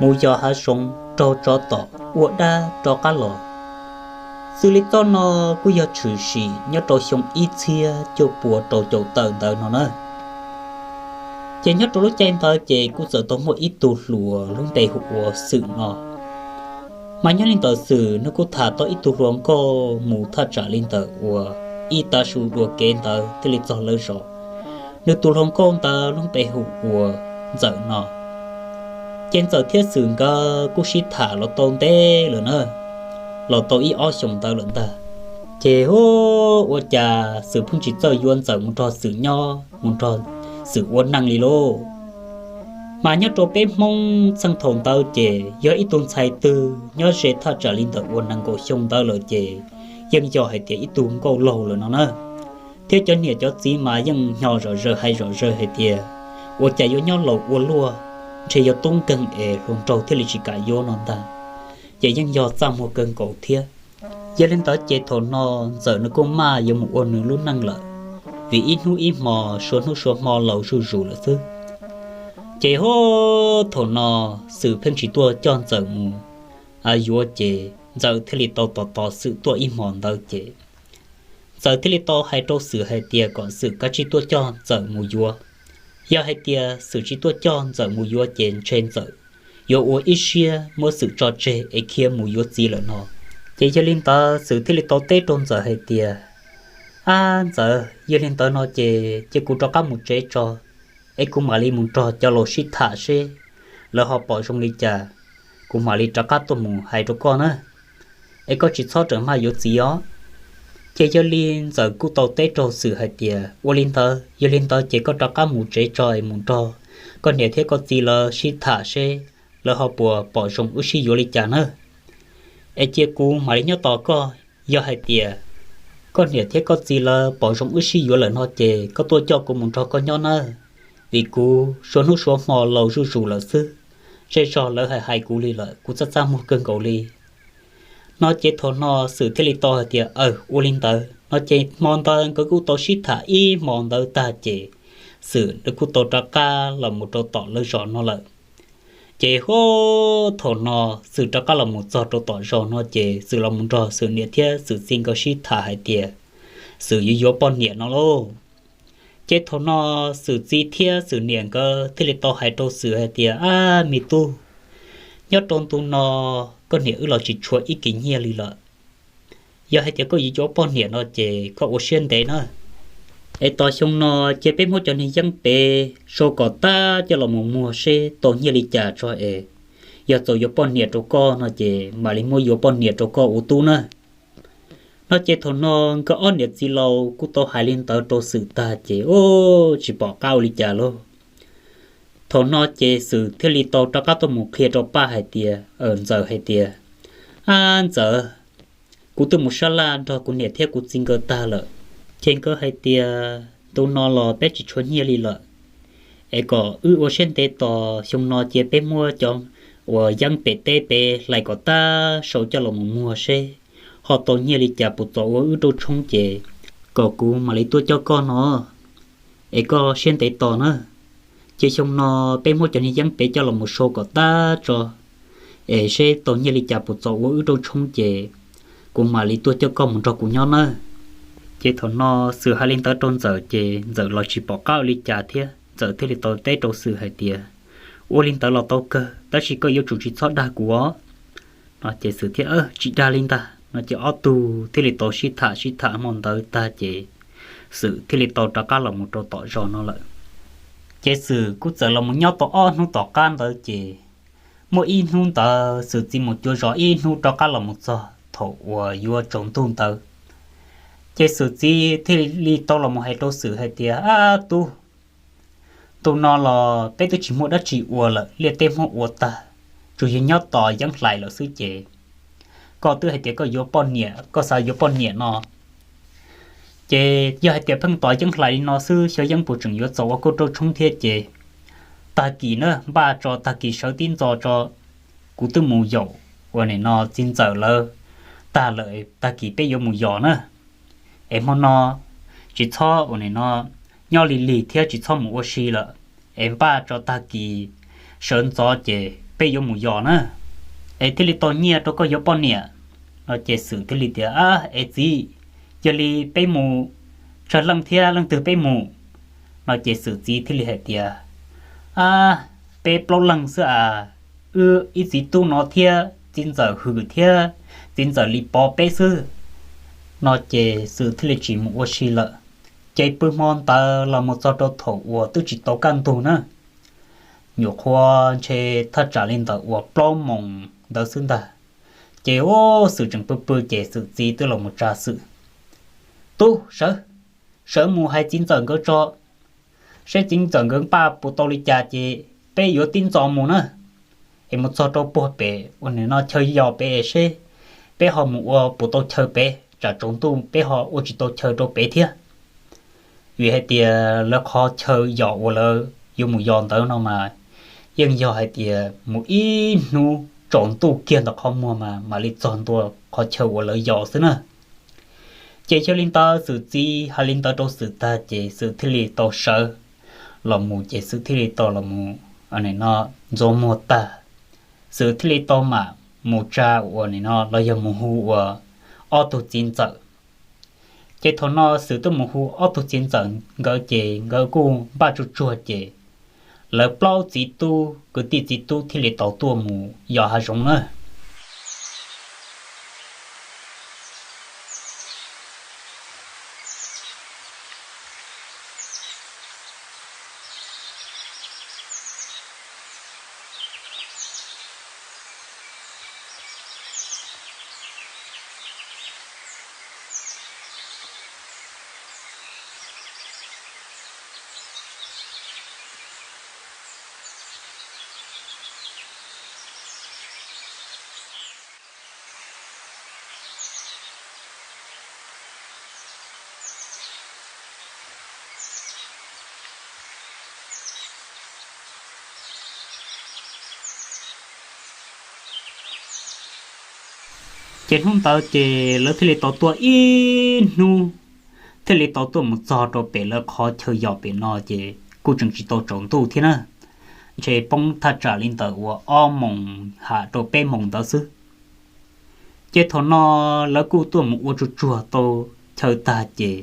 mus yos hav zoov raug tsov tom ua dab rov qab los. Xws li txoj no kuj yog tshwm sim nyob rau xyoo ib txhiab cuaj puas rau caum tawm ntawd no na. Ces nyob rau lub caij ntawd ces kuj txawm tau muaj ib tug hluas lub npe hu ua Xwm no. Mas nyob li ntawd Xwm nws kuj tham tau ib tug hluas nkauj mus thaj tsam li ntawm uas ib tav su dua kev ntawd thiaj li txog lawv zos. Nws tus hluas nkauj ntawd lub npe hu ua Ntxawm no. Ces Ntxawm thiab Xwm nkawd kuj sib tham los tau ntev lawm na, los tau ib ob xyoos ntawd lawm ntag. Ces hu, ua cas Xwm pheej tsis txawj yuav Ntxawm mus nrog Xwm nyob mus nrog Xwm ua neej li lauj. Mas nyob rau peb Hmoob txheej thaum ntawd ces yog ib tug ntxhais twg nyob ze thaj tsam li ntawm uas nees nkaum xyoo ntawd lawm ces yeej yog hais tias ib tug nkauj laug lawm no na. Thiab cov niam cov txiv mas yeej hnyo zom zaws hais zom zaws hais tias ua cas yuav nyob laus ua luaj, ntshe yuav tub nkeeg es hluas nraug thiaj li tsis kam yuav no ntag. Ces yeej yog txaj muag kawg nkaus thiab. Yog li ntawd ces thaum no Ntxawm nws kuj maj yuav mus ua nws lub neej lawm, vim ib hnub ib hmo suav hnub suav hmo laus zuj zus lawm xwb. Ces hu, thaum no Xwm pheej tsis tuaj coj Ntxawm mus yuav ces Ntxawm thiaj li tau tos tos Xwm tuaj ib hmos ntawd ces Ntxawm thiaj li tau hais rau Xwm hais tias kom Xwm kav tsij tuaj coj Ntxawm mus yuav. Yog hais tias Xwm tsis tuaj coj Ntxawm mus yuav ces ntshe Ntxawm yuav ua ib siab muab Xwm tso tseg es khiav mus yuav txiv lawm no. Ces yog li ntawd Xwm thiaj li tau teb rau Ntxawm hais tias, Ab Ntxawm, yog li ntawd no ces cia kuv rov qab mus tsev tso, es kuv mam li mus nrog cov laus sib tham seb lawv ho pom zoo li cas, kuv mam li rov qab tuaj mus hais rau koj na, es koj tsis txhob rawm maj yuav txiv os. Ces yog li Ntxawm kuj tau teb rau Xwm hais tias, Ua li ntawd, yog li ntawd ces koj rov qab mus tsev tso es mus nrog koj niam thiab koj txiv lawv sib tham seb lawv ho puas pom zoo wb sib yuav li cas na, es cia kuv mam li nyob tos koj. Yog hais tias koj niam thiab koj txiv lawv pom zoo wb sib yuav lawm no ces koj tuaj coj kuv mus nrog koj nyob nawb, vim kuv suav hnub suav hmo laus zuj zus lawm xwb, zej zog lawv hais hais kuv li lawm, kuv txaj txaj muag kawg nkaus li. No ces thaum no Xwm thiaj li tau hais tias, Aws, ua li ntawd. No ces hmo ntawd nkawd kuj tau sib tham ib hmo ntawd tag ces Xwm nws kuj tau rov qab los mus rau tom lawv zos no lawm. Ces hu, thaum no Xwm rov qab los mus txog rau tom zos no ces Xwm los mus nrog Xwm niam thiab Xwm txiv nkawd sib tham hais tias Xwm yuav yuav poj niam no lauj. Ces thaum no Xwm txiv thiab Xwm niam nkawd thiaj li tau hais rau Xwm hais tias, Ab me tub, nyob rau ntu no koj niam wb los tsis tshuav ib kis nyiaj li lawm. Yog hais tias koj yuav yuav poj niam no ces koj ua siab ntev na, es tos xyoo no cia peb muab cov niag yeeb pem sau kom tag coj los mus muag seb tau nyiaj li cas tso es yog txaus yuav poj niam rau koj no ces mam li muab yuav poj niam rau koj ua tub na. No ces thaum no nkawd ob niam txiv laus kuj tau hais li ntawd rau Xwm tag ces ua tsis pom qab ua li cas lauj. Thaum no ces Xwm thiaj li tau rov qab tuaj mus qhia rau Paj hais tias, Ntxawm hais tias, Ab Ntxawm, kuv twb mus sab laj nrog kuv niam thiab kuv txiv nkawd tag lawm, ces nkawd hais tias ntu no los peb tsis tshuav nyiaj li lawm, es kom wb ua siab ntev tos xyoo no cia peb muab cov uas yeeb pem teb pem hlais kom tag sau coj los mus muag seb ho tau nyiaj li cas puas txaus ua wb rooj tshoob ces kom kuv mam li tuaj coj koj no, es koj siab ntev tos na. Ces xyoo no peb muab cov niag yeeb pem coj los mus sau kom tag tso, es seb tau nyiaj li cas puas txaus ua wb rooj tshoob ces kuv mam li tuaj coj koj mus nrog kuv nyob nawb. Ces thaum no Xwm hais li ntawd rau Ntxawm ces Ntxawm los tsis pom qab ua li cas thiab, Ntxawm thiaj li tau teb rau Xwm hais tias, Ua li ntawd los tau kawg, tab sis koj yuav tsum tsis txhob dag kuv os. No ces Xwm thiaj, Tsis dag li ntag. No ces ob tug thiaj li tau sib tham sib tham hmo ntawd tag ces Xwm thiaj li tau rov qab los mus rau tom zos no lawm. Ces Xwm kuj txawm los mus nyob tau ob hnub tom qab ntawd ces muaj ib hnub ntawd Xwm txiv mus cuav zos ib hnub rov qab los mus txog thaum uas yuav tsaus ntuj ntawd, ces Xwm txiv thiaj li tau los mus hais rau Xwm hais tias, Ab tub, ntu no los peb twb tsis muaj dab tsi ua lawm, liaj teb muab ua tag, tsuas yog nyob tos yeeb hlais lawm xwb ces koj twb hais tias koj yuav poj niam, koj xav yuav poj niam no, ces yog hais tias pheej tos yeeb hlais li no xwb xyov yeeb puas tseem yuav txaus ua koj rooj tshoob thiab ces tag kis na, npaj tso tag kis sawv tib ntxo tso, kuv twb mus yaum uas nim no txiv Ntxawm lawv tag lawm, tag kis peb yuav mus yos na. Es hmo no tsis txhob uas nim no nyob lig lig thiab tsis txhob mus ua si lawm, es npaj tso tag kis sawv ntxov ces peb yuav mus yos na, es thiaj li tau nyiaj rau koj yuav poj niam. No ces Xwm thiaj li tias, Ab, es txiv, yog li peb mus tsawg leej thiab leej twg peb mus? No ces Xwm txiv thiaj li hais tias, Ab, peb plaub leeg xwb as, wb ib txiv tub no thiab txiv ntxawm Hwm thiab txiv ntxawm Lis Pov peb xwb. No ces Xwm thiaj li tsis mus ua si lawm. Ces pw hmo ntawd los mus txog rau thaum uas twb tsis tau kaj ntug na, nyuam qhuav ntshe thaj tsam li ntawm uas plaub moos ntawd xwb ntag. Ces ua Xwm tseem pw pw ces Xwm txiv twb los mus tsa Xwm, Tub, sawv, sawv mus hais txiv ntxawm nkawd tso, seb txiv ntxawm nkawd npaj puas tau li cas ces peb yuav tib ntxov mus na. Es mus txog rau puag pem ua nim no chaw yos pem seb peb ho mus ua puas tau chaw pem, tsam tsaus ntuj peb ho ua tsis tau chaw rau pem thiab. Vim hais tias lawv qhov chaw yos uas lawv yuav mus yos ntawd no mas yeej yog hais tias mus ib hnub tsaus ntuj kiag ntawm qhov muag mas mam li txog ntua qhov chaw uas lawv yos xwb na. Ces yog li ntawd Xwm txiv hais li ntawd rau Xwm tag ces Xwm thiaj li tau sawv los mus ces Xwm thiaj li tau los mus ntxuav muag tag, Xwm thiaj li tau mam mus tsa uas nim no los yog mus hu uas ob tug txiv ntxawm. Ces thaum no Xwm tuaj mus hu ob tug txiv ntxawm nkawd ces nkawd kuj npaj tsuag tsuag ces lawv plaub txiv tub kwv tij txiv tub thiaj li tau tuaj mus yos hav zoov na. Ces hnub ntawd ces lawv thiaj li tau tuaj ib hnub, thiaj li tau tuaj mus txog rau pem lawv qhov chaw yos pem no ces kuj tseem tsis tau tsaus ntuj thiab na, ntshe poob thaj tsam li ntawm uas ob moos ham rau peb moos ntawd xwb. Ces thaum no lawv kuj tuaj mus ua tsuag tsuag tau chaw tag ces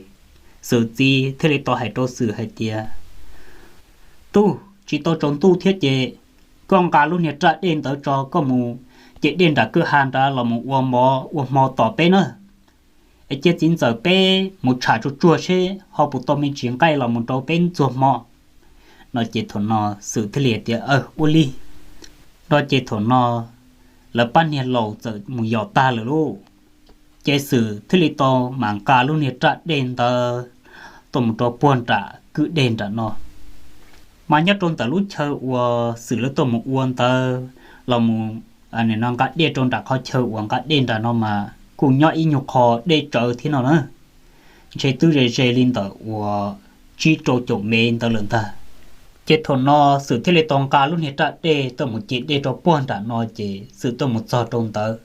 Xwm txiv thiaj li tau hais rau Xwm hais tias, Tub, tsis tau tsaus ntuj thiab ces koj nqa lub niag raj dej ntawd tso, koj mus ce dej nram kwj ha nrad los mus ua mov ua hmo tos peb na. Es cia txiv ntxawm peb mus tsham tsuag tsuag seb ho puas tau me ntsis nqaij los mus rau peb ntxuag hmo. No ces thaum no Xwm thiaj li tias, Ua li. No ces thaum no lawv pab niag laus txawm mus yos tag lawm lauj. Ces Xwm thiaj li tau mam nqa lub niag raj dej ntawd tuaj mus rau puag nram kwj dej nram no. Mas nyob rau ntawm lub chaw uas Xwm lawv tuaj mus ua ntawd los mus, nim no nqa dej rau nram qhov chaw uas nqa dej nram no mas kuj nyob ib nyuag qho deb tsawv thiab no na. Ntshe twb ze ze li ntawm uas tsib rau caum mev ntawd lawm ntag. Ces thaum no Xwm thiaj li tau nqa lub niag raj dej tuaj mus ce dej rau puag nram no ces Xwm tuaj mus txog rau ntawd,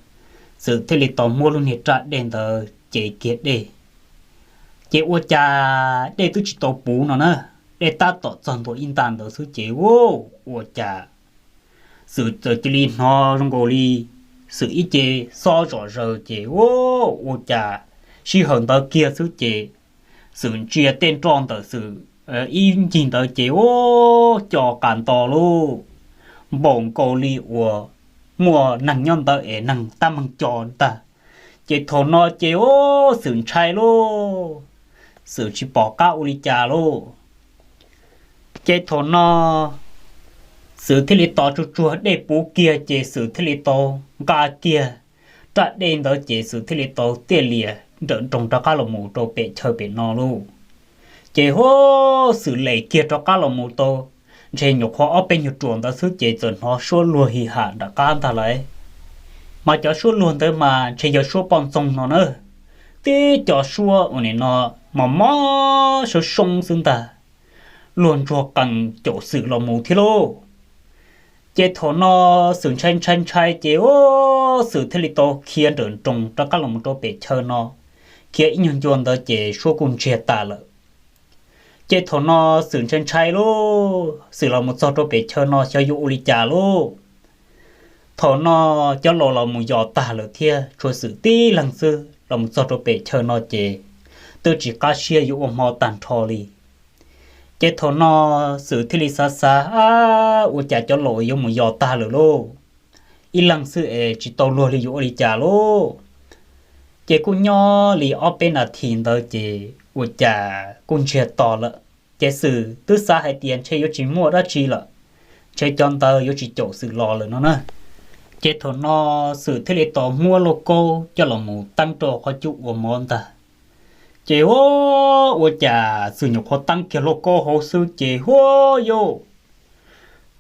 Xwm thiaj li tau muab lub niag raj dej ntawd ce kiag dej. Ces ua cas dej twb tsis tau puv no na, dej tab tom txog ntua ib nta ntawd xwb ces ua, ua cas Xwm txawm cia li hnov zoo nkaus li Xwm ib ce xob zom zaws ces ua, ua cas sij hawm ntawd kiag xwb ces Xwm ntsia tej nroj ntawm Xwm ib ncig ntawd ces ua, co qas nto lauj, npaum nkaus li uas muaj neeg nyob ntawd es neeg tab meeg co ntag. Ces thaum no ces ua Xwm ntshai lauj, Xwm tsis pom qab ua li cas lauj. Ces thaum no Xwm thiaj li tos tsuag tsuag dej puv kiag ces Xwm thiaj li tau nqa kiag raj dej ntawd ces Xwm thiaj li tau tiaj lias nrawm nroos rov qab los mus rau pem chaw pem no lauj. Ces ua Xwm lem kiag rov qab los mus tau ntshe nyuam qhuav ob peb nyuag ruam ntawd xwb ces txawm hnov suab luag hi ham nram qab ntag lauj. Mas cov suab luag ntawd mas ntshe yog suab poj ntxoog no na, tib co suab ua nim no mos mos soob soob xwb ntag, luag ntsuag qees caum Xwm los mus thiab lauj. Ces thaum no Xwm ntshai ntshai ntshai ces ua Xwm thiaj li tau khiav nrawm nroos rov qab los mus rau pem chaw no, khiav ib nyuag ncua ntawd ces suab kuj ntsiag tas lawm. Ces thaum no Xwm ntshai ntshai lauj, Xwm los mus txog rau pem chaw no xyov yuav ua li cas lauj. Thaum no cov laus los mus yos tag lawm thiab, tshuav Xwm tib leeg xwb. Los mus txog rau pem chaw no ces twb tsis qab siab yuav ua hmo tag nrho li. Ces thaum no Xwm thiaj li xav xav, Ab, ua cas cov laus yuav mus yos tag lawm lauj? Ib leeg xwb es tsis tau luag li, yuav ua li cas lauj? Ces kuj nyob li ob peb nas this ntawd ces ua cas kuj ntsiag to lawm. Ces Xwm twb xav hais tias ntshe yuav tsis muaj dab tsi lawm, ntshe cov ntawd yuav tsis caum Xwm los lawm no na. Ces thaum no Xwm thiaj li tau muab lauj kaub coj los mus teeb rau qhov cub ua mov ntag. Ces ua, ua cas Xwm nyuam qhuav teeb kiag lauj kaub hauv xwb ces huab yuj,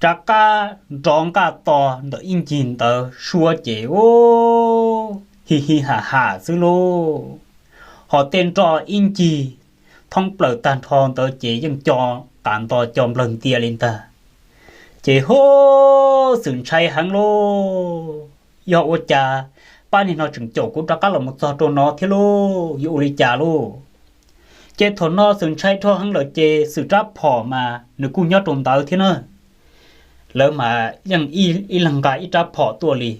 rov qab nrov nqaj to ntawm ib ncig ntawd suab ces ua, hi hi ha ha xwb lauj. Ho tej nroj ib ncig thoob plaws tag nrho ntawd ces yeej co qas nto co nplawg ntia li ntag. Ces huab, Xwm ntshai heev lauj, yog ua cas pab niag no tseem caum kuv rov qab los mus txog rau no thiab lauj, yuav ua li cas lauj? Ces thaum no Xwm ntshai dhau heev lawm ces Xwm rab phom mas nws kuj nyob rau ntawd thiab na. Lawv mas yeej ib leeg nqa ib rab phom tuaj li.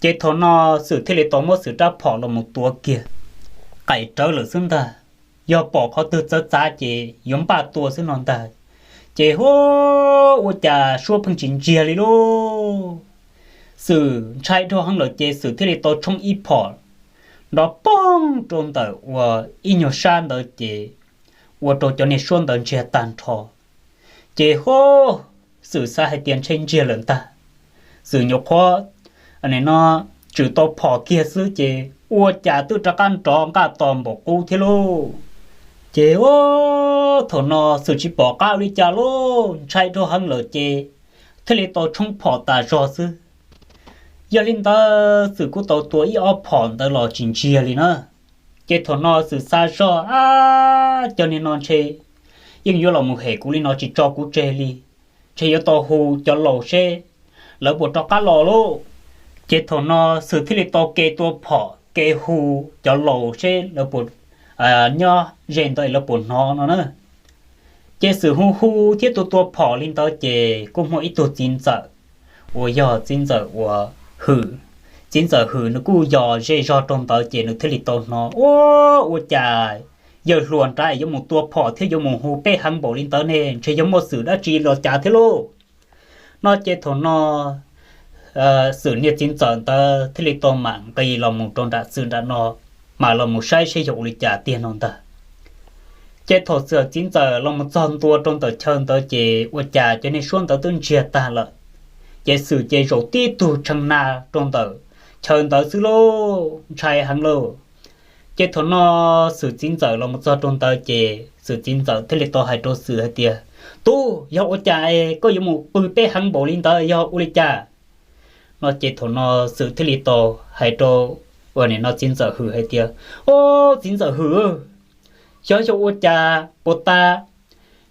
Ces thaum no Xwm thiaj li tau muab Xwm rab phom los mus tuav kiag, qaim rawv lawm xwb ntag. Yog pom qhov twg txawv txav ces yuav npaj tua xwb no ntag. Ces huab, ua cas suab pheej tsis ntsiag li lauj. Xwm ntshai dhau heev lawm ces Xwm thiaj li tau tshoob ib phom nrov poog rau ntawm uas ib nyuag sab ntawd ces ua rau cov niag suab ntawd ntsiag tag nrho. Ces huab, Xwm xav hais tias ntshe ntsiag lawm ntag. Xwm nyuam qhuav no tswm tau phom kiag xwb ces ua cas twb rov qab nrov nqaj to npaum qub thiab lauj. Ces ua, thaum no Xwm tsis pom qab ua li cas lauj, ntshai dhau heev lawm ces thiaj li tau tshoob phom tas zog xwb. Yog li ntawd Xwm kuj tau tua ib ob phom ntawd los tsis ntsiag li na. Ces thaum no Xwm xav zog, Ab, cov niag no ntshe yeej yuav los mus hem kuv li no tsis tso kuv tseg li. Ntshe yuav tau hu cov laus seb lawv puas rov qab los lauj. Ces thaum no Xwm thiaj li tau ke tua phom ke hu cov laus seb lawv puas nyob ze ntawd lawv puas hnov no na. Ces Xwm hu hu thiab tua tua phom li ntawd ces kuj muaj ib tug txiv ntxawm uas yog txiv ntxawm uas Hwm, txiv ntxawm Hwm nws kuj yos ze zog rau ntawd ces nws thiaj li tau hnov, Ua, ua cas yawg hluas nrad yuav mus tua phom thiab yuav mus hu peb heev npaum li ntawd ne, ntshe yog muaj xwm dab tsi los cas thiab lauj. No ces thaum no Xwm niag txiv ntxawm ntawd thiaj li tau mam nqis los mus rau nram Xwm nram no, mam los mus saib seb yog ua li cas tiag no ntag. Ces thaum Xwm txiv ntxawm los mus txog ntua rau ntawm chaw ntawd ces ua cas cov niag suab ntawd twb ntsiag tag lawm. Ces Xwm ces zaum tib tug tshee na rau ntawm chaw ntawd xwb lauj, ntshai heev lauj. Ces thaum no Xwm txiv ntxawm los mus txog rau ntawd ces Xwm txiv ntxawm thiaj li tau hais rau Xwm hais tias, Tub, yog ua cas es koj yuav mus pw peb heev npaum li ntawd yog ua li cas? No ces thaum no Xwm thiaj li tau hais rau ua nim no txiv ntxawm Hwm hais tias, Ob, txiv ntxawm Hwm, xyov yog ua cas puas tas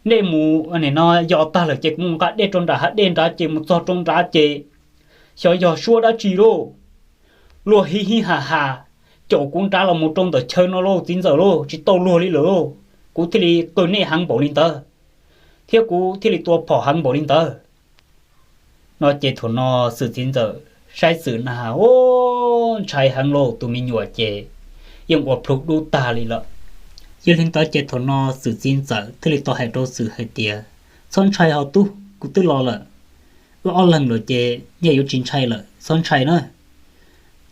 nej mus ua nim no yos tag lawm ces kuv mus nqa dej rau nram hav dej nrad ces mus txog rau nrad ces xyov yog suab dab tsi lauj, luag hi hi ha ha caum kuv nrad los mus rau ntawm chaw no lauj, txiv ntxawm lauj, tsis tau luag li lawm lauj. Kuv thiaj li qw nej heev npaum li ntawd thiab kuv thiaj li tua phom heev npaum li ntawd. No ces thaum no Xwm txiv ntxawm saib Xwm na, Ob, ntshai heev lauj, tus me nyuam ces yeej ua plhu dub tag li lawm. Yog li ntawd ces thaum no Xwm txiv ntxawm thiaj li tau hais rau Xwm hais tias, Txhob ntshai ho tub, kuv twb los lawm. Wb ob leeg lawm ces nej yuav tsis ntshai lawm, txhob ntshai na.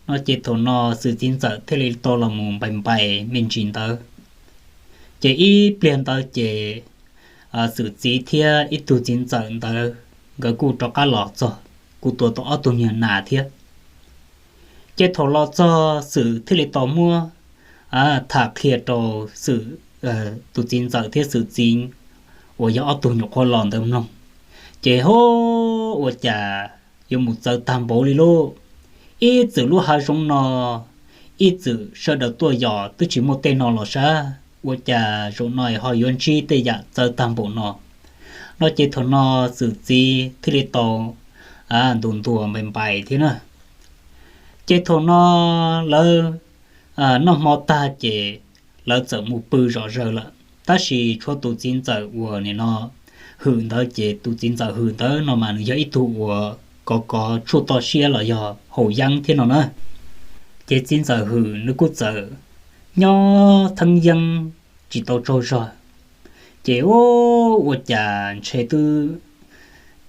No ces thaum no Xwm txiv ntxawm thiaj li tau los mus npais npais me ntsis ntawd. Ces ib pliag ntawd ces Xwm txiv thiab ib tug txiv ntxawm ntawd nkawd kuj rov qab los txog, kuj tua tau ob tug niag nas thiab. Ces thaum los txog Xwm thiaj li tau muab tham qhia rau Xwm tus txiv ntxawm thiab Xwm txiv uas yog ob tug nyuam qhuav los ntawd mloog. Ces ho ua cas yuav mus txawv tag npaum li lauj. Ib txwm lub hav zoov no ib txwm sawv daws tuaj yos twb tsis muaj tej no los sav, ua cas zaum no ho yuav ntsib tej yam txawv tag npaum no. No ces thaum no Xwm txiv thiaj li tau ntuas ntuas npais npais thiab na. Ces thaum no lawv noj hmo tag ces lawv txawm mus pw zom zaws lawm. Tab sis tshuav tus txiv ntxawm uas nim no Hwm ntawd ces tus txiv ntxawm Hwm ntawd no mas nws yog ib tug uas kov kov tshuaj toj siab los yog haus yeeb thiab no na. Ces txiv ntxawm Hwm nws kuj txawm nyob theeb yeeb tsis tau tsaug zog. Ces ua cas ntshe twb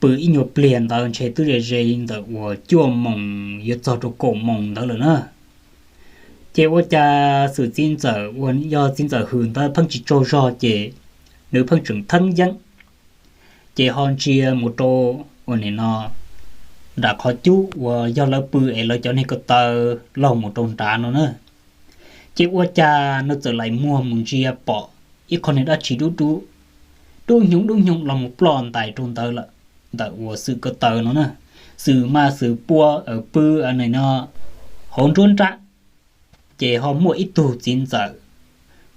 pw ib nyuag pliag ntawd ntshe twb ze ze li ntawm uas cuaj moos yuav txog rau kaum moos ntawd lawm na. Ces ua cas xwm txiv ntxawm uas yog txiv ntxawm Hwm ntawd pheej tsis tsaug zog ces nws pheej tseem theeb yeeb. Ces ho ntsia mus rau uas nim no nram qhov cub uas yog lawv pw es lawv cov niag ko taw laug mus rau nrad no na. Ces ua cas nws txawm laim muag mus ntsia pom ib qho niag dab tsi dub dub, dub hnyoo dub hnyoo los mus ploj ntais rau ntawd lawm, ntawm uas xwm ko taw no na. Xwm mas xwm pua pw no hauv nruab nrab. Ces ho muaj ib tug txiv ntxawm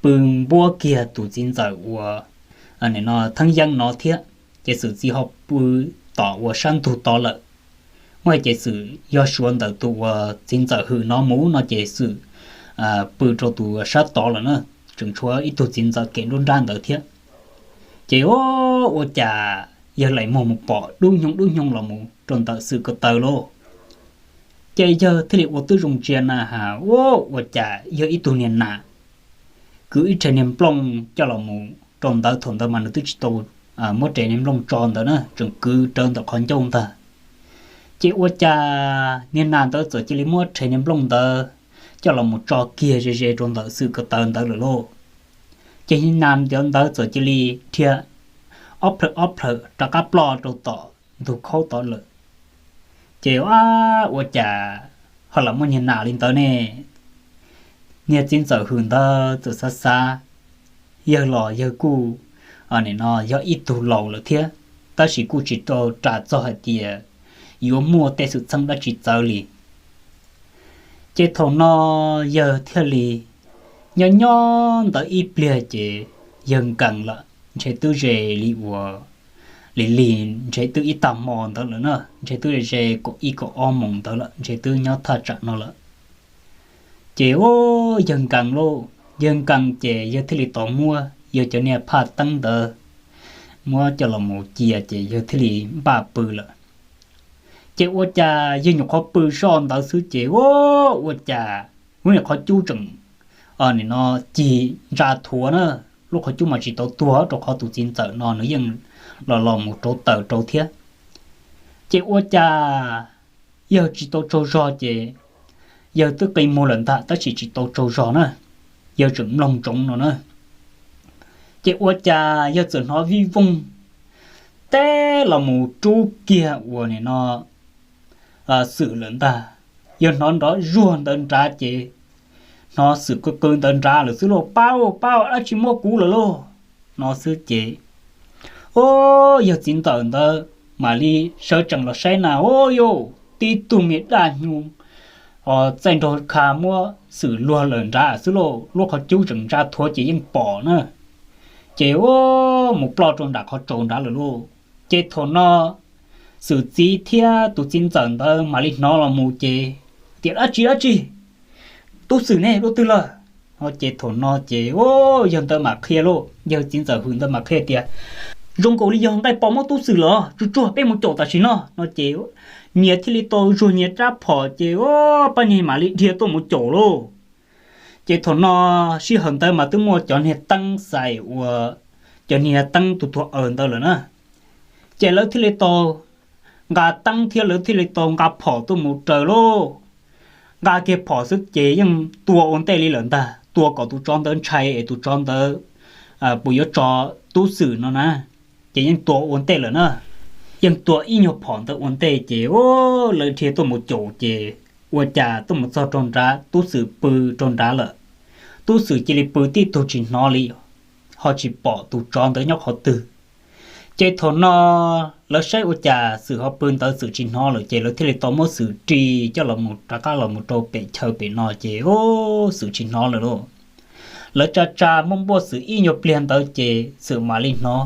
pw npuab kiag tus txiv ntxawm uas nim no theeb yeeb no thiab. Ces xwm txiv ho pw tom uas sab ntug tod lawm. Muaj ces xwm yog suav ntawm tus uas txiv ntxawm Hwm no mus no ces xwm pw rau tus sab tod lawm na, tseem tshuav ib tug txiv ntxawm kem nruab nrab ntawd thiab. Ces ua cas yawg laim muag mus pom dub hnyoo dub hnyoo los mus rau ntawm xwm ko taw lauj. Ces yawg thiaj li ua tib zoo ntsia na has ua cas yog ib tug niag nas kwv ib rhe niag nplooj coj los mus rau ntawd. Thaum ntawd mas nws twb tsis tau muab rhe niag nplooj tso ntawd na, tseem kwv rawv ntawm qhov ncauj ntag. Ces ua cas niag nas ntawd txawm cia li muab rhe niag nplooj ntawd coj los mus tso kiag ze ze rau ntawm xwm ko taw ntawd lawm lauj. Ces niag nas ntawd txawm cia li dhia ob plhawm ob plhawm rov qab ploj rau tom ntug khaub tod lawm. Ces ua cas ho lam muaj niag nas li ntawd ne? Niag txiv ntxawm Hwm ntawd txawm xav xav, yawg los yawg kuj nim no yog ib tug laus lawm thiab, tab sis kuj tsis tau ras txog hais tias yuav muaj tej xwm txheej dab tsi txawv li. Ces thaum no yawg thiaj li nyob nyob ntawd ib pliag ces yawg nkees lawm, ntshe twb ze li uas li lig ntshe twb ib tag hmo ntawd lawm na, ntshe twb ze kaum ib kaum ob moos ntawd lawm, ntshe twb nyob thaj tsam no lawm. Ces yawg nkees lauj, yawg nkees ces yawg thiaj li tau muab yawg cov niag phaj teeb ntawd muab coj los mus cia ces yawg thiaj li npaj pw lawm. Ces ua cas yawg nyuam qhuav pw zoj ntawd xwb ces ua cas lub niag qhov cub tseem nim no cig ntsa thuav na, lub qhov cub mas tsis tau tuag rau qhov tus txiv ntxawm no nws yeej los los mus rauv taws rau thiab. Ces ua cas yawg tsis tau tsaug zog ces yawg twb qi muag lawm ntag tab sis tsis tau tsaug zog na, yawg tseem mloog ntsoov no na. Ces ua cas yawg txawm hnov vij voog teb los mus rub kiag uas nim no xwm lawm ntag. Yawg hnov nrov zuag ntawd nrad ces hnov xwm qw qw ntawd nrad lawm xwb lauj, pab pab dab tsi muab kuv lawm lauj, no xwb ces o, yawg txiv ntxawm ntawd mam li sawv tsees los saib na, o yau, tib tug me daj hnyuj txaij nraug kha muab xwm luag lawm nrad xwb lauj, lub qhov cub tseem ntsa thuav ces yeej pom na. Ces mus ploj rau nram qhov tsaus nrad lawm lauj. Ces thaum no xwm txiv thiab tus txiv ntxawm ntawd mam li hnov los mus ces tias dab tsi dab tsi, tub xwm ne dua twg lawm? Ces thaum no ces yawg ntawd mam qhia lauj, yawg txiv ntxawm Hwm ntawd mam qhia tias zoo nkaus li yog nqaij pos muab tub xwm los, tsuag tsuag peb mus caum tam sim no, no ces nyias thiaj li tau zuag nyias rab phom ces pab niag mam li dhia tuaj mus caum lauj. Ces thaum no sij hawm ntawd mas twb muaj cov niag teeb xais uas cov niag teeb tus tuag aws ntawd lawm na. Ces lawv thiaj li tau nqa teeb thiab lawv thiaj li tau nqa phom tuaj mus raws lauj. Nqa kiag phom xwb ces yeej tua ua ntej li lawm ntag, tua kom tus tsov ntawd ntshai es tus tsov ntawd puas yuav tso tub xwm no na. Ces yeej tua ua ntej lawm na, yeej tua ib nyuag phom ntawd ua ntej ces lawv dhia tuaj mus caum ces ua cas tuaj mus txog rau nrad tub xwm pw rau nrad lawm. Tub xwm cia li pw tib tug tsis hnov li, ho tsis pom tus tsov ntawd nyob qhov twg. Ces thaum no lawv saib ua cas xwm ho pw ntawd xwm tsis hnov lawm ces lawv thiaj li tau muab xwm ris coj los rov qab los mus rau pem chaw pem no ces xwm tsis hnov lawm lauj. Lawv tsa tsa muab npuaj xwm ib nyuag pliag ntawd ces xwm mam li hnov.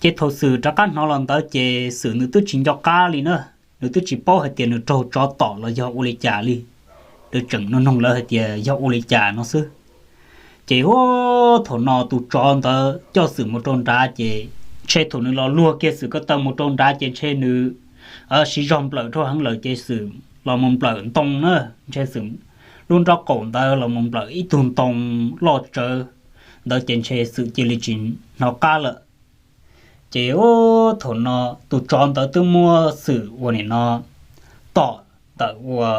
Ces thaum xwm rov qab hnov los ntawd ces xwm nws twb tsis nco qab li na, nws twb tsis paub hais tias nws raug tsov tom los yog ua li cas li, nws tseem nug noog lawv hais tias yog ua li cas no xwb. Ces ua thaum no tus tsov ntawd coj Xwm mus rau nrad ces ntshe thaum nws los luag kiag Xwm ko taw mus rau nrad ces ntshe nws siv zog nplawm dhau heev lawm ces Xwm los mus nplawm ntoo na, ntshe Xwm lub nraub qaum ntawd los mus nplawm ib tug ntoo loj tsawv ntawd ces ntshe Xwm cia li tsis hnov qab lawm. Ces ua thaum no tus tsov ntawd twb muab Xwm ua nim no tom ntawm ua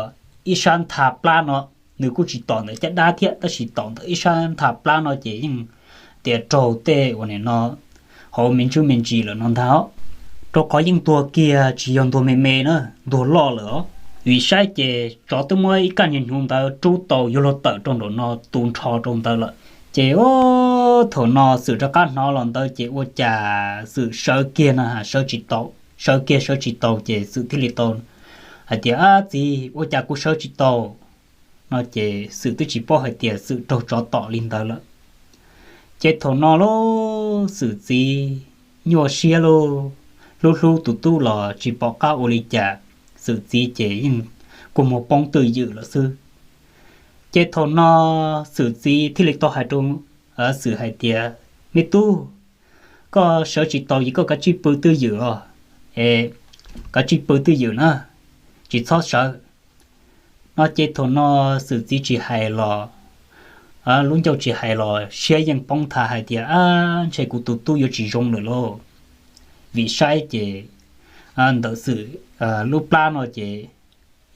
ib sab ntha plab no, nws kuj tsis tom ntawm caj dab thiab tab sis tom ntawm ib sab ntha plab no ces yeej tias raug tej ua nim no hauv me ntsis me ntsis lawm no ntag, rau qhov yeej ntuag kiag tsis yog ntuag me me na, ntuag loj lawm os. Vim saib ces tsov twb muab ib kaj niag hnyuv ntawd rub tau yuav luag tawm rau nraum no tu nrho rau ntawd lawm. Ces ua thaum no Xwm rov qab hnov los ntawd ces ua cas Xwm sawv kiag no sawv tsis tau, sawv kiag sawv tsis tau ces Xwm thiaj li tau hais tias, Ab txiv, ua cas kuv sawv tsis tau? No ces Xwm twb tsis paub hais tias Xwm raug tsov tom li ntawd lawm. Ces thaum no lub Xwm txiv nyuaj siab lauj, hlub hlub tus tub los tsis pom qab ua li cas, Xwm txiv ces yeej kua muag poob twj ywm lawm xwb. Ces thaum no Xwm txiv thiaj li tau hais rau Xwm hais tias, Me tub, koj sawv tsis tau ces koj kav tsij pw twj ywm os, kav tsij pw twj ywm na, tsis txhob sawv. No ces thaum no Xwm txiv tsis hais los, lub ncauj tsis hais los siab yeej poob nthav hais tias, Ab, ntshe kuv tus tub yuav tsis zoo lawm lauj. Vim saib ces ntawm Xwm lub plab no ces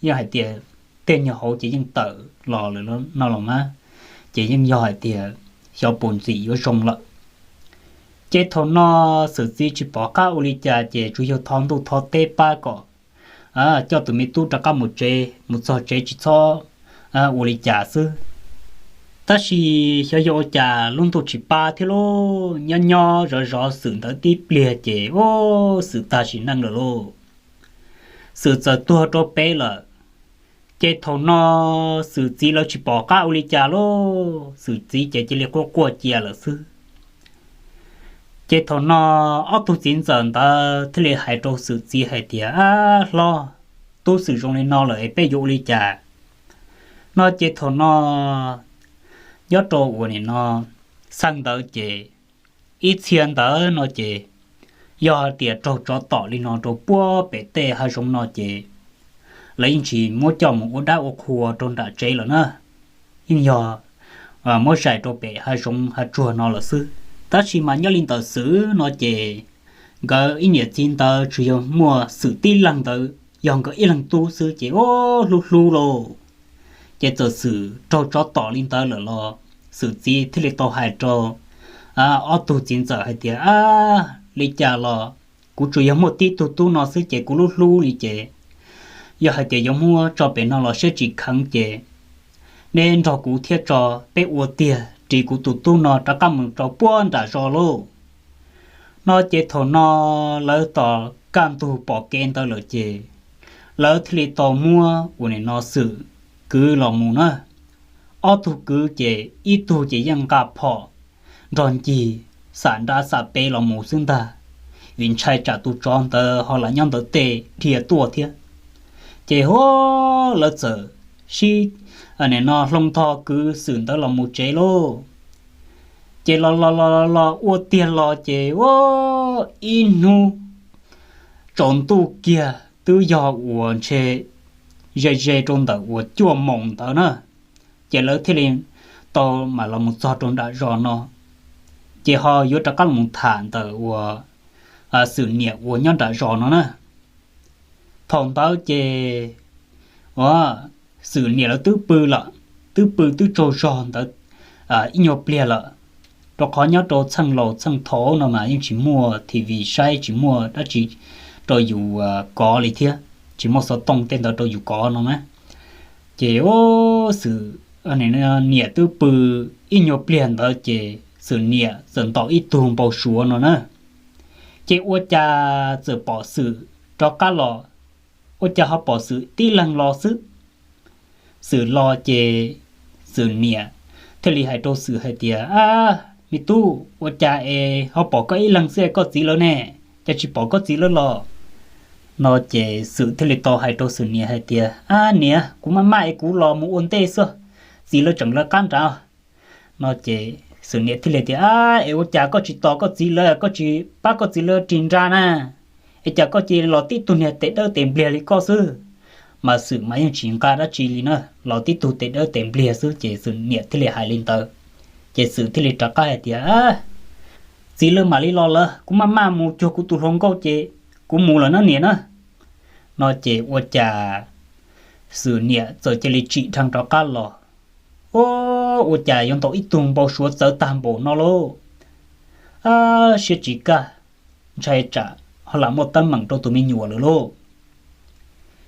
yeej hais tias tej nyuag hauv ces yeej tawm los lawm no los mas, ces yeej yog hais tias xyov puas ntxim yuav zoo lawm. Ces thaum no Xwm txiv tsis pom qab ua li cas ces tsuas yog thov ntuj thov teb pab kom coj tus me tub rov qab mus tsev, mus txog tsev tsis txhob ua li cas xwb. Tab sis xyov yog ua cas lub ntuj tsis pab thiab lauj, nyob nyob zov zov Xwm ntawd tib pliag ces ua Xwm tag sim neej lawm lauj. Xwm txawm tuag rau pem lawm. Ces thaum no Xwm txiv lawv tsis pom qab ua li cas lauj, Xwm txiv ces cia li quaj quaj cia lawm xwb. Ces thaum no ob tug txiv ntxawm ntawd thiaj li hais rau Xwm txiv hais tias, Ab hlob, tub Xwm zoo li no lawm es peb yuav ua li cas? No ces thaum no nyob rau ua nim no xeev ntawd ces ib txhia ntawd no ces yog hais tias raug tsov tom li no rau puag pem tej hav zoov no ces lawv yeej tsis muab coj mus ua dab ua qhua rau nram tsev lawm na, yeej yog muab zais rau pem hav zoov hav tsuag no lawm xwb. Tab sis mas nyob li ntawm Xwm no ces nkawd ib niam txiv ntawd tsuas yog muaj Xwm tib leeg ntawd yog nkawd ib leeg tub xwb ces ua hlub hlub lauj. Ces txawm Xwm raug tsov tom li ntawd lawm los Xwm txiv thiaj li tau hais rau ob tug txiv ntxawm hais tias, Ab, li cas los kuv tsuas yog muaj tib tug tub no xwb ces kuv lub hlub li ces yog hais tias yuav muab tso pem no los siab tsis kheev ces neb nrog kuv thiab tso, peb ua tiag ris kuv tus tub no rov qab mus rau puag nram zos lauj. No ces thaum no lawv tom kaj ntug pom kev ntawd lawm ces lawv thiaj li tau muab ua nim no Xwm kwv los mus na. Ob tug kwv ces ib tug ces yeej nqa phom nrog ncig xam nrad xam pem los mus xwb ntag, vim ntshai tsam tus tsov ntawd ho lam nyob ntawd tej dhia tuaj thiab. Ces hu lawv txawm sib, nim no hloov tog kwv Xwm ntawd los mus tsev lauj. Ces los los los los ua tiag los ces ua ib hnub tsaus ntuj kiag twb yog uas ntshe ze ze rau ntawm uas cuaj moos ntawd na, ces lawv thiaj li tau mam los mus txog rau nram zos no, ces ho yuav rov qab los tham ntawm uas Xwm niam uas nyob nram zos no na. Thaum ntawd ces Xwm niam lawv twb pw lawm, twb pw twb tsaug zog ntawd ib nyuag pliag lawm, rau qhov nyob rau txheej laus txheej thaud no mas yeej tsis muaj T V saib, tsis muaj dab tsi rau yus kov li thiab, tsis muaj xov tooj tej ntawd rau yus kov no na. Ces Xwm niam twb pw ib nyuag pliag ntawd ces Xwm niam txawm ntaus ib tug npau suav no na. Ces ua cas txawm pom Xwm rov qab los, ua cas ho pom Xwm tib leeg los xwb. Xwm los ces Xwm niam thiaj li hais rau Xwm hais tias, Ab, me tub, ua cas es ho pom koj ib leeg xwb es koj txiv lawv ne, cas tsis pom koj txiv lawv los? No ces Xwm thiaj li tau hais rau Xwm niam hais tias, Ab niam, kuv maj maj es kuv los mus ua ntej xwb, txiv lawv tseem lawv qab nrad. No ces Xwm niam thiaj li tias, Ab, es ua cas koj tsis tos koj txiv lawv, koj tsis pab koj txiv lawv ris nra na? Es cas koj cia li los tib tug niag tes dawb tes npliag li koj xwb? Mas Xwm mas yeej tsis nqa dab tsi li na, los tib tug tes dawb tes npliag xwb. Ces Xwm niam thiaj li hais li ntawd, ces Xwm thiaj li rov qab hais tias, Txiv lawv mam li los lawm, kuv maj maj mus cuag kuv tus hluas nkauj ces kuv mus lawm na niam na. No ces ua cas Xwm niam txawm cia li tsim dheev rov qab los. Ua cas yuav ntaus ib tug npau suav txawv tag npaum no lauj? Siab tsis kaj, ntshai tsam ho lam muaj teeb meem rau tus me nyuam lawm lauj.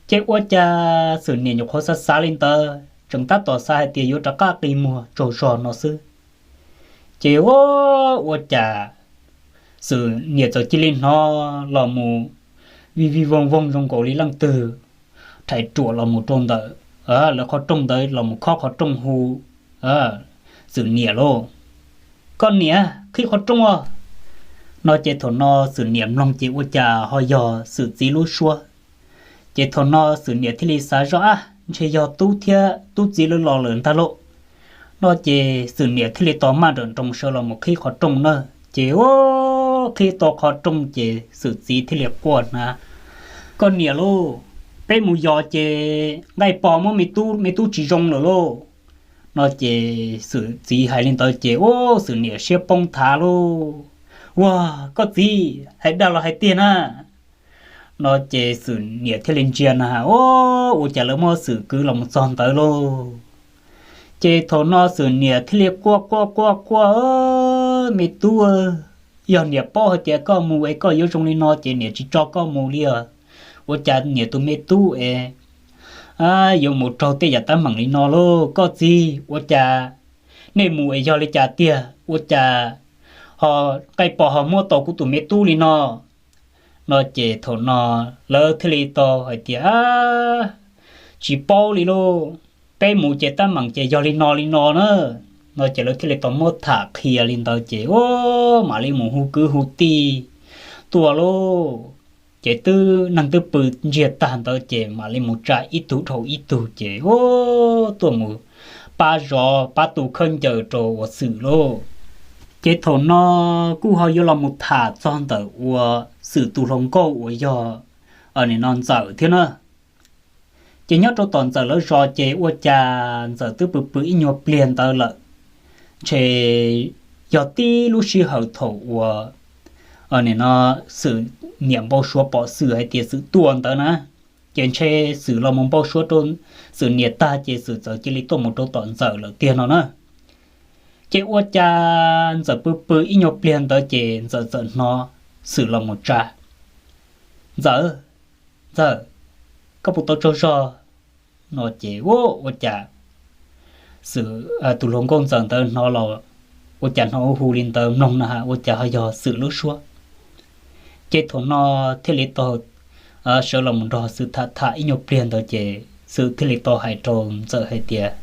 Ces ua cas Xwm niam nyuam qhuav xav xav li ntawd, tseem tab tom xav hais tias yuav rov qab qi muag tsaug zog no xwb, ces ua, ua cas Xwm niam txawm cia li hnov los mus vij vij voog voog zoo nkaus li leej twg rhais ruam los mus rau ntawm lawv qhov rooj ntawd los mus khob qhov rooj hu Xwm niam lauj, Koj niam, qhib qhov rooj os. No ces thaum no Xwm niam mloog ces ua cas ho yog Xwm txiv lub suab. Ces thaum no Xwm niam thiaj li xav zoj, Ab, ntshe yog tub thiab tub txiv lawv los lawm ntag lauj. No ces Xwm niam thiaj li tau maj nrawm nroos sawv los mus qhib qhov rooj na. Ces ua, qhib tau qhov rooj ces Xwm txiv thiaj li quaj hnav, Koj niam lauj, peb mus yos ces nqaij pos muab me tub, me tub tsis zoo lawm lauj. No ces Xwm txiv hais li ntawd ces ua, Xwm niam siab poob thav lauj, Ua, koj txiv hais dag los hais tiag na? No ces Xwm niam thiaj li ntsia na, Ua cas lawv muab Xwm kwv los mus txog ntawd lauj? Ces thaum no Xwm niam thiaj li quaj quaj quaj quaj, Me tub, yog niam paub hais tias koj mus es koj yuav zoo li no ces niam tsis tso koj mus li os. Ua cas niam tus me tub es yuav mus raug tej yam teeb meem li no lauj? Koj txiv, ua cas nej mus es yog li cas tiag, ua cas ho nqaij pos ho muab tau kuv tus me tub li no? No ces thaum no lawv thiaj li tau hais tias, Tsis paub li lauj, peb mus ces teeb meem ces yog li no li no na. No ces lawv thiaj li tau muab tham qhia li ntawd ces ua, mam li mus hu kwv hu tij tuaj lauj. Ces twb neeg twb pw ntsiag tag ntawd ces mam li mus tsa ib tug dhau ib tug ces ua, tuaj mus pab zov pab tu khaub ncaws rau uas Xwm lauj. Ces thaum no kuj ho yuav los mus tham txog ntawm uas Xwm tus hluas nkauj uas yog nim no Ntxawm thiab na. Ces nyob rau tom Ntxawm lawv zos ces ua cas Ntxawm twb pw pw ib nyuag pliag ntawd lawm, ntshe yog tib lub sij hawm thaum uas nim no Xwm niam npau suav pom Xwm hais tias Xwm tuaj ntawd na, ces ntshe Xwm los mus npau suav rau Xwm niam tag ces Xwm txawm cia li tuaj mus rau tom Ntxawm lawm tiag no na. Ces ua cas Ntxawm pw pw ib nyuag pliag ntawd ces Ntxawm txawm hnov Xwm los mus tsa, Ntxawm, Ntxawm, koj puas tau tsaug zog? No ces ua, ua cas Xwm tus hluas nkauj Ntxawm ntawd hnov los, ua cas hnov hu li ntawd mloog no ha ua cas ho yog Xwm lub suab. Ces thaum no thiaj li tau sawv los mus nrog Xwm tham tham ib nyuag pliag ntawd ces Xwm thiaj li tau hais rau Ntxawm hais tias,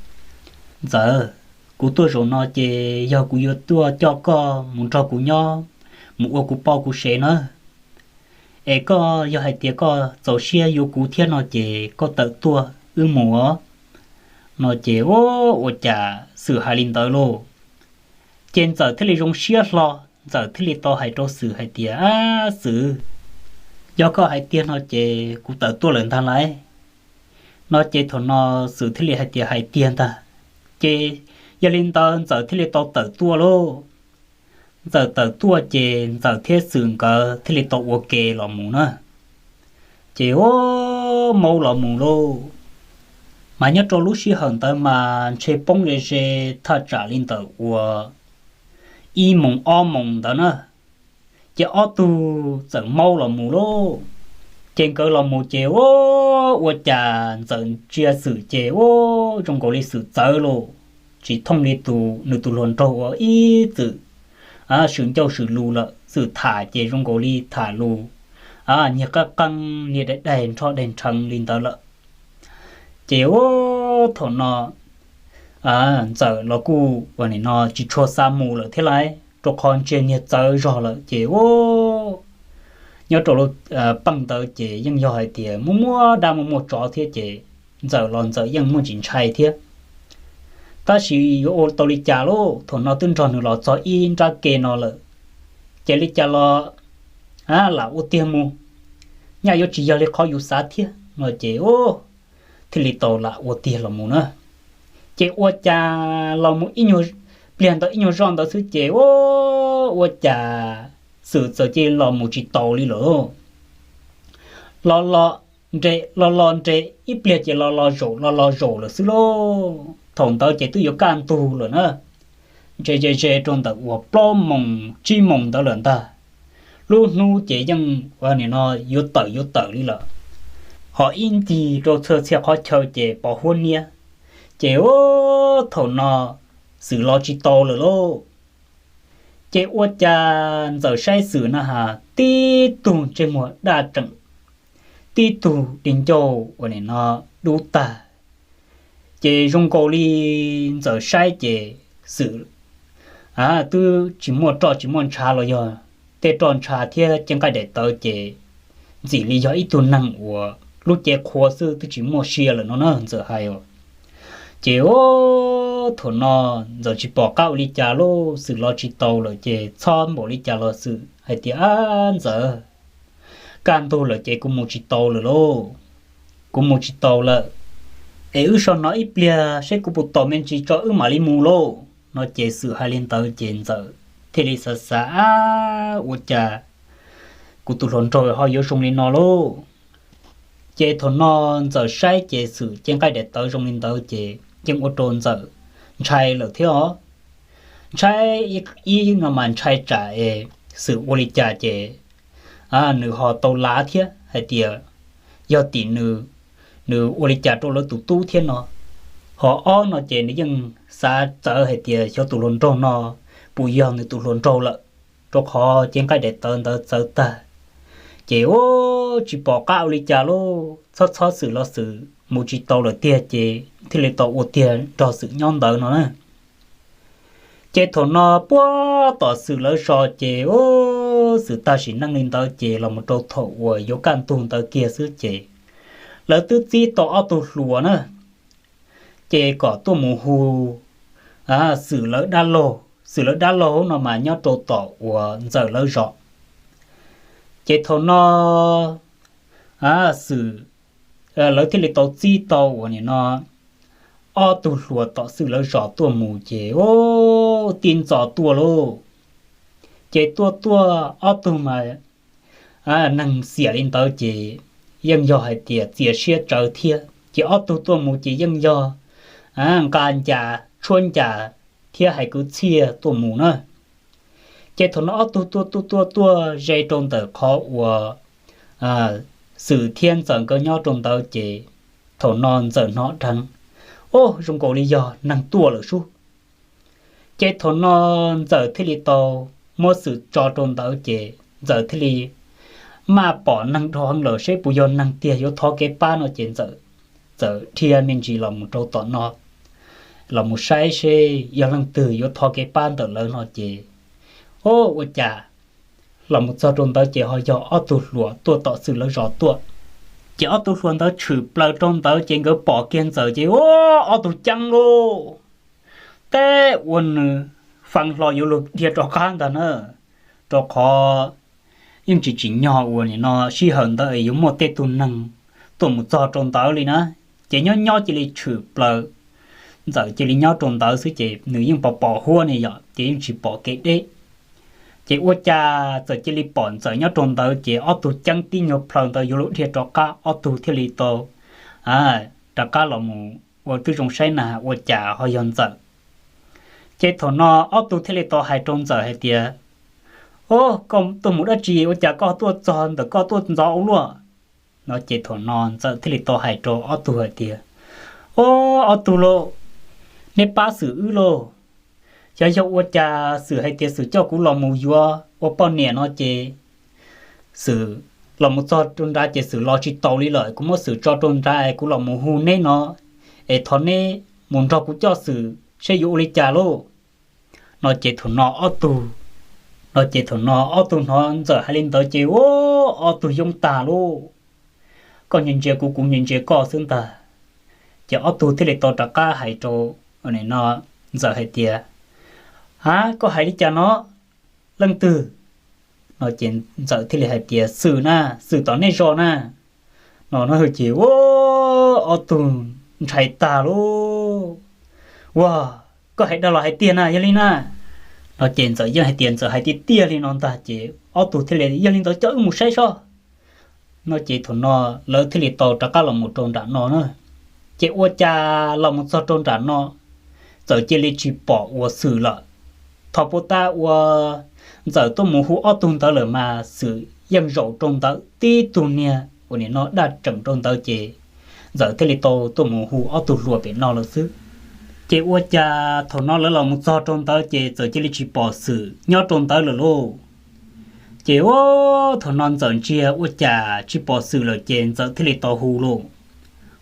Ntxawm, kuv tuaj zaum no ces yog kuv yuav tuaj coj koj mus nrog kuv nyob, mus ua kuv poj kuv sev na. Es koj yog hais tias koj txaus siab yuav kuv thiab no ces koj tawm tuaj wb mus os. No ces ua, ua cas Xwm hais li ntawd lauj, ces Ntxawm thiaj li zoo siab hlo, Ntxawm thiaj li tau hais rau Xwm hais tias, Xwm, yog koj hais tiag no ces kuv tawm tuaj lawm ntag lauj. No ces thaum no Xwm thiaj li hais tias hais tiag ntag. Ces yog li ntawd Ntxawm thiaj li tau tawm tuaj lauj. Ntxawm tawm tuaj ces Ntxawm thiab Xwm nkawd thiaj li tau ua ke los mus na. Ces ua, maub los mus lauj. Mas nyob rau lub sij hawm ntawd mas ntshe poob ze ze thaj tsam li ntawm uas ib moos ob moos ntawd na. Ces ob tug txawm maub los mus lauj. Ces nkawd los mus ces ua, ua cas Ntxawm ntsia Xwm ces ua, zoo nkaus li Xwm txawv lauj, tsis thooj li tus nws tus hluas nraug uas ib txwm swm ncauj swm lus lawm. Xwm tham ces zoo nkaus li tham lus nyiag qab qeeb, niag daig daig nrho daig nrheev li ntawd lawm. Ces ua, thaum no Ntxawm los kuj ua nim no tsis tshua xav mus lawm thiab lauj, rau qhov ntsia niag txawv zog lawm ces ua, nyob rau lub peej ntawd ces yeej yog hais tias muaj muaj dab muaj muaj tsov thiab ces Ntxawm los Ntxawm yeej muaj tsis ntshai thiab. Tab sis yuav ua tau li cas lauj, thaum no twb nrog nws los txog ib nrab ke no lawm, ces li cas los lam ua tiag mus, nyaj yuav tsis yog li qhov yus xav thiab no ces thiaj li tau lam ua tiag los mus na. Ces ua cas los mus ib nyuag pliag ntawd ib nyuag zoj ntawd xwb ces ua cas Xwm txawm cia li los mus tsis tau li lawm. Los los nres los los nres ib pliag ces los los zaum los los zaum lawm xwb lauj. Thaum ntawd ces twb yuav kaj ntug lawm na, ntshe ze ze rau ntawm uas plaub moos tsib moos ntawd lawm ntag. Lub hnub ces yeej ua nim no yuav tawm yuav tawm li lawm, ho ib ncig rau txhua txhia qhov chaw ces pos huab niab. Ces thaum no Xwm los tsis tau lawm lauj. Ces ua cas Ntxawm saib Xwm na has tib tug ntsej muag daj tseem, tib tug di ncauj uas nim no dub tag. Ces zoo nkaus li Ntxawm saib ces Xwm twb tsis muaj roj tsis muaj ntshav los yog tej roj ntshav thiab cev nqaij daim tawv ces ntxim li yog ib tug neeg uas lub cev qhuav xwb twb tsis muaj sia lawm no na Ntxawm hais os. Ces thaum no Ntxawm tsis pom qab ua li cas lauj, Xwm los tsis tau lawm ces txhob npaum li cas los Xwm hais tias, Ab Ntxawm, kaj ntug lawm ces kuv mus tsis tau lawm lauj, kuv mus tsis tau lawm, es wb so no ib pliag seb kuv puas tom me ntsis tso wb mam li mus lauj. No ces Xwm hais li ntawd ces Ntxawm thiaj li xav xav, Ab, ua cas kuv tus hluas nraug ho yuav zoo li no lauj? Ces thaum no Ntxawm saib ces Xwm cev nqaij daim tawv zoo li ntawd ces yeej ua rau Ntxawm ntshai lawm thiab os. Ntshai ib no mas ntshai tsam es Xwm ua li cas ces nws ho tau lav thiab hais tias yog tim nws, nws ua li cas rau lawv tus tub thiab no. Ho ob no ces nws yeej xav txawv hais tias xyov tus hluas nraug no puas yog nws tus hluas nraug lawm, rau qhov cev nqaij daim tawv ntawd txawv tag. Ces tsis pom qab ua li cas lauj, txhob txhob Xwm los Xwm mus tsis tau lawm tiag ces thiaj li tau ua tiag nrog Xwm nyob ntawd no na. Ces thaum no puag tom Xwm lawv zos ces Xwm tag sim neej li ntawd ces los mus rau thaum uas yuav kaj ntug ntawd kiag xwb ces lawv twb txib tau ob tug hluas na, ces kom tuaj mus hu Xwm lawv dab laug. Xwm lawv dab laug no mas nyob rau tom uas Ntxawm lawv zos. Ces thaum no Xwm, lawv thiaj li tau txib tau uas nim no ob tug hluas tom Xwm lawv zos tuaj mus ces tib ntxov tuaj lauj. Ces tuaj tuaj ob tug mas neeg xiam li ntawd ces yeej yog hais tias txias siab tsawv thiab ces ob tug tuaj mus ces yeej yog nqa ncas tshuab ncas thiab hais kwv txhiaj tuaj mus na. Ces thaum no ob tug tuaj tuaj tuaj tuaj ze rau ntawm qhov uas Xwm thiab Ntxawm nkawd nyob rau ntawd ces thaum no Ntxawm hnov dheev, Ob, zoo nkaus li yog neeg tuaj lawm sub. Ces thaum no Ntxawm thiaj li tau muab Xwm tso rau ntawd ces Ntxawm thiaj li maj pom neeg dhau heev lawm seb puas yog neeg tiag yuav thov kev pab no ces Ntxawm txawm dhia me ntsis los mus rau tom no los mus saib seb yog leej twg yuav thov kev pab ntawm lawv no ces, o, ua cas los mus txog rau ntawd ces ho yog ob tug hluas tuaj tom Xwm lawv zos tuaj. Ces ob tug hluas ntawd tshwm plaws rau ntawd ces nkawd pom kiag Ntxawm ces, o, ob tug ceeb lauj, teb ua nws fee hlo yuav luag dhia rov qab ntag na, rau qhov yeej tsis tsim nyog uas nim no sij hawm ntawd es yuav muaj tej tug neeg tuaj mus txog rau ntawd li na. Ces nyob nyob cia li tshwm plaws, Ntxawm cia li nyob rau ntawd xwb ces nws yeej pos pos huab ne yom ces yeej tsis pom kev deb. Ces ua cas txawm cia li pom Ntxawm nyob rau ntawd ces ob tug ceeb tib nyuag plhaw ntawd yuav luag dhia rov qab ob tug thiaj li tau rov qab los mus ua twb zoo saib na ua cas ho yog Ntxawm. Ces thaum no ob tug thiaj li tau hais rau Ntxawm hais tias, O, koj tuaj mus dab tsi ua cas koj tuaj txog ntawm koj tuaj ntxov ua luaj? No ces thaum no Ntxawm thiaj li tau hais rau ob tug hais tias, O, ob tug lauj, neb pab Xwm wb lauj. Xyov yog ua cas Xwm hais tias Xwm coj kuv los mus yuav ua poj niam no ces Xwm los mus txog rau nrad ces Xwm los tsis taus li lawm, kuv muab Xwm tso rau nrad es kuv los mus hu neb no, es thov neb mus nrog kuv coj Xwm seb yuav ua li cas lauj. No ces thaum no ob tug, no ces thaum no ob tug hnov Ntxawm hais li ntawd ces, o, ob tug yoob tag lauj. Koj ntsia ntsia kuv, kuv ntsia ntsia koj xwb ntag. Ces ob tug thiaj li tau rov qab hais rau ua nim no Ntxawm hais tias, A, koj hais li cas no? Leej twg? No ces Ntxawm thiaj li hais tias, Xwm na, Xwm tom nej zos na. No ces ua ob tug ntshai tag lauj. Ua, koj hais dag los hais tiag na, yog li na? No ces Ntxawm yeej hais tias Ntxawm hais tiag tiag li no ntag ces ob tug thiaj li, Yog li ntawd coj wb mus saib soj. No ces thaum no lawv thiaj li tau rov qab los mus rau nram no na. Ces ua cas los mus txog rau nram no, txawm cia li tsis pom ua Xwm lawm. Thaum puag ta ua Ntxawm tuaj mus hu ob tug ntawd lawm mas Xwm yeej zaum rau ntawd tib tug niag ua nim no daj tseem rau ntawd ces Ntxawm thiaj li tau tuaj mus hu ob tug hluas pem no lawm xwb. Ces ua cas thaum no lawv los mus txog rau ntawd ces txawm cia li tsis pom Xwm nyob rau ntawd lawm lauj. Ces ua thaum no Ntxawm ntsia ua cas tsis pom Xwm lawm ces Ntxawm thiaj li tau hu lauj.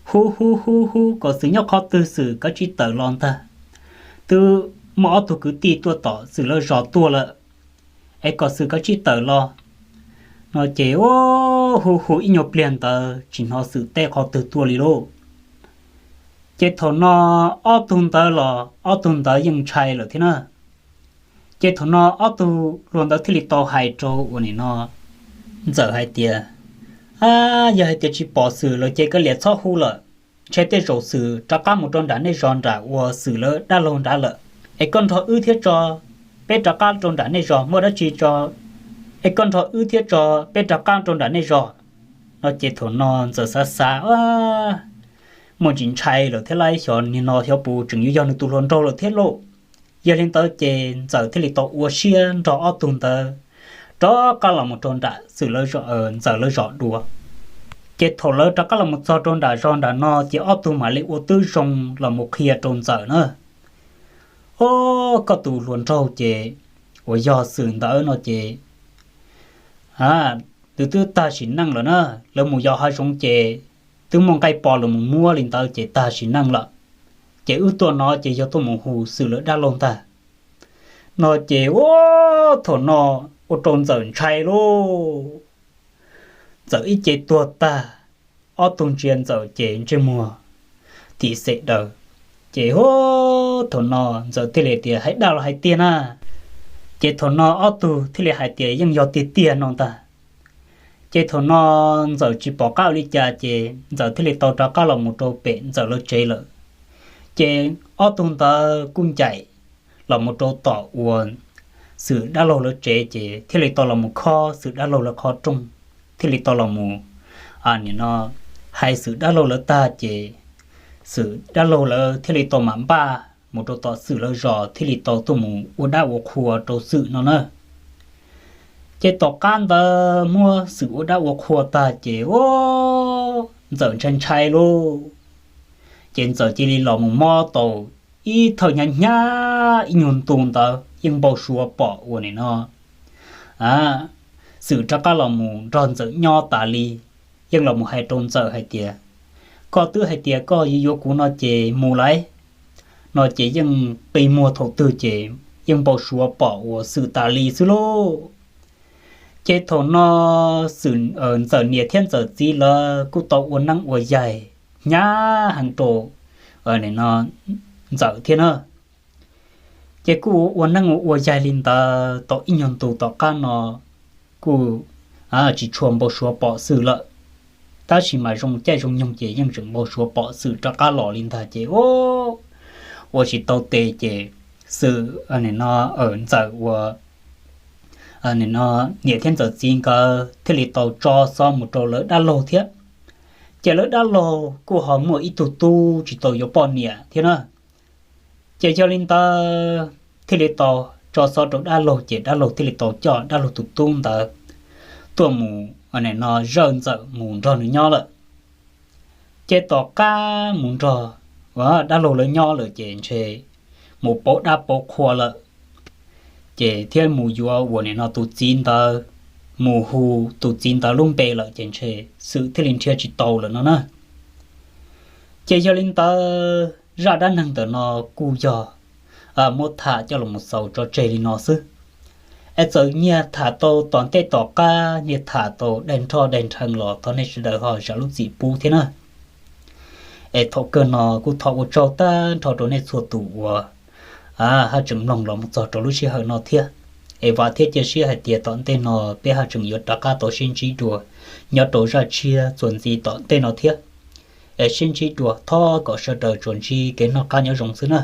Hu hu hu hu kom Xwm nyob qhov twg Xwm kav tsij tawm los ntag. Twb muaj ob tug kwv tij tuaj tom Xwm lawv zos tuaj lawm, es kom Xwm kav tsij tawm los. No ces ua hu hu ib nyuag pliag ntawd tsis hnov Xwm teb qhov twg tuaj li lauj. Ces thaum no ob tug ntawd los ob tug ntawd yeej ntshai lawm thiab na. Ces thaum no ob tug hluas ntawd thiaj li tau hais rau ua nim no Ntxawm hais tias, A, yog hais tias tsis pom Xwm lawm ces kav liam txhob hu lawm. Ntshe tej zaum Xwm rov qab mus rau nram nej zos nram ua Xwm lawv dab laug nrad lawm. Es koj nrog wb thiab tso, peb rov qab rau nram nej zos, muaj dab tsi tso, es koj nrog wb thiab tso, peb rov qab rau nram nej zos. No ces thaum no Ntxawm xav xav, Muaj ntsis ntshai lawm thiab lauj, xyov nim no xyov puas tseem yuav yog nws tus hluas nraug lawm thiab lauj. Yog li ntawd ces Ntxawm thiaj li tau ua siab nrog ob tug ntawd rov qab los mus rau nram Xwm lawv, Ntxawm lawv zos dua. Ces thaum lawv rov qab los mus txog rau nram zos nram no ces ob tug mam li ua tib zoo los mus qhia rau Ntxawm na, O, koj tus hluas nraug ces uas yog Xwm ntawd no ces nws twb tag sim neej lawm na. Lawv mus yos hav zoov ces twb muaj nqaij pos los mus muab li ntawd ces tag sim neej lawm. Ces wb tuaj no ces yog tuaj mus hu Xwm lawv dab laug ntag. No ces ua thaum no ua rau Ntxawm ntshai lauj. Ntxawm ib ce tuag tag, ob tug ntsia Ntxawm ces ntsej muag tim xem daws. Ces hu, thaum no Ntxawm thiaj li tias, Hais dag los hais tiag na? Ces thaum no ob tug thiaj li hais tias, Yeej yog tiag tiag no ntag. Ces thaum no Ntxawm tsis pom qab ua li cas ces Ntxawm thiaj li tau rov qab los mus rau pem Ntxawm lawv tsev lawm. Ces ob tug ntawd kuj ncaim los mus rau tom uas Xwm dab laug lawv tsev ces thiaj li tau los mus khob Xwm dab laug lawv qhov rooj, thiaj li tau los mus nim no hais Xwm dab laug lawv tag ces Xwm dab laug lawv thiaj li tau mam npaj mus rau tom Xwm lawv zos thiaj li tau tuaj mus ua dab ua qhua rau Xwm no na. Ces tom qab ntawd muab Xwm ua dab ua qhua tag ces Ntxawm ntshai ntshai lauj. Ces Ntxawm cia li los mus mob tau ib thawj hnyav hnyav ib nyuag ntu ntawd yeej npau suav pom uas nim no Xwm rov qab los mus nrog Ntxawm nyob tas li. Yeej los mus hais rau Ntxawm hais tias, Koj twb hais tias koj yuav yuav kuv no ces mus lauj. No ces yeej qi muag thaum twg ces yeej npau suav pom uas Xwm tas li xwb lauj. Ces thaum no Ntxawm niam thiab Ntxawm txiv lawv kuj tau ua neeb ua yaig hnyav heev rau Ntxawm thiab na. Ces kuj ua neeb ua ua yaig li ntawd tau ib nyuag ntu tom qab no kuj tsis tshua npau suav pom Xwm lawm. Tab sis mas zoo caij zoo nyoog ces yeej tseem npau suav pom Xwm rov qab los li ntag ces ua tsis tau tes ces Xwm, nim no Ntxawm ua, nim no niam thiab Ntxawm txiv nkawd thiaj li tau tso xov mus rau lawv dab laug thiab. Ces lawv dab laug kuj ho muaj ib tug tub tsis tau yuav poj niam thiab na. Ces yog li ntawd thiaj li tau tso xov rau dab laug ces dab laug thiaj li tau coj dab laug tus tub ntawd tuaj mus, nim no zawj Ntxawm mus nrog nws nyob lawm. Ces tom qab mus nrog dab laug lawv nyob lawm ces ntshe mus pauv dab pauv qhua lawm, ces thiab mus yuav uas nim no tus txiv ntawd, mus hu tus txiv ntawd lub npe lawm ces ntshe Xwm thiaj li nrhiav tsis tau lawm no na. Ces yog li ntawd zaj dab neeg ntawm no kuj yog muab tham coj los mus xaus tso tseg li no xwb. Es txawm niag tham tau tom ntej tom qab, niag tham tau daig nrho daig nrheev los thov nej sawv daws ho zam lub txim pub thiab na. Es thaum kawg no kuj thov ua tsaug tag nrho rau nej txhua tus uas haj tseem mloog los mus txog rau lub sij hawm no thiab. Es vam thiab cia siab hais tias tom ntej no peb haj tseem yuav rov qab tau sib ntsib dua nyob rau zaj tshiab txuas ntxiv tom ntej no thiab. Es sib ntsib dua, thov kom sawv daws tsuas ntsib kev noj qab nyob zoo xwb na.